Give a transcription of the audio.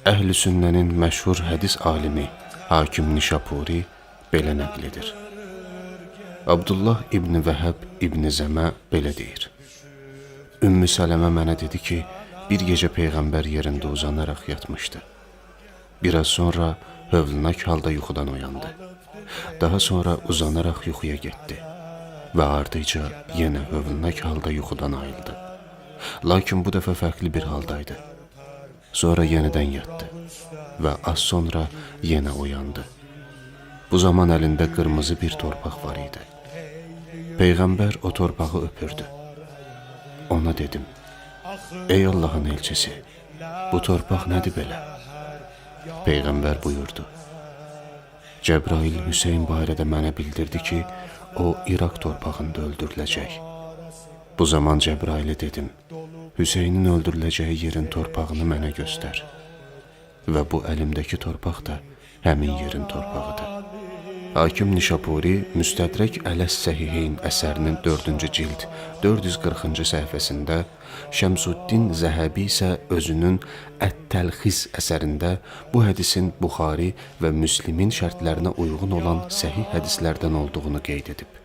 Əhl-i sünnənin məşhur hədis alimi Hakim Nişapuri belə nəql edir. Abdullah İbni Vəhəb İbni Zəmə belə deyir. Ümmü Sələmə mənə dedi ki, bir gecə Peyğəmbər yerində uzanaraq yatmışdı. Biraz sonra hövlnak halda yuxudan oyandı. Daha sonra uzanaraq yuxuya getdi və ardıca yenə hövlnak halda yuxudan ayıldı. Lakin bu dəfə fərqli bir haldaydı. Sonra yenidən yatdı və az sonra yenə oyandı. Bu zaman əlində qırmızı bir torpaq var idi. Peyğəmbər o torpağı öpürdü. Ona dedim: Ey Allahın elçisi, bu torpaq nədir belə? Peyğəmbər buyurdu: Cəbrail Hüseyn barədə mənə bildirdi ki, o İraq torpağında öldürüləcək. Bu zaman Cəbrailə dedim: Hüseynin öldürüləcəyi yerin torpağını mənə göstər. Və bu əlimdəki torpaq da həmin yerin torpağıdır. Hakim Nişapuri Müstədrək Ələs Səhiheyn əsərinin 4-cü cild 440-cı səhifəsində, Şəmsuddin Zəhəbi isə özünün Ət-Təlxis əsərində bu hədisin Buxari və Müslimin şərtlərinə uyğun olan səhih hədislərdən olduğunu qeyd edib.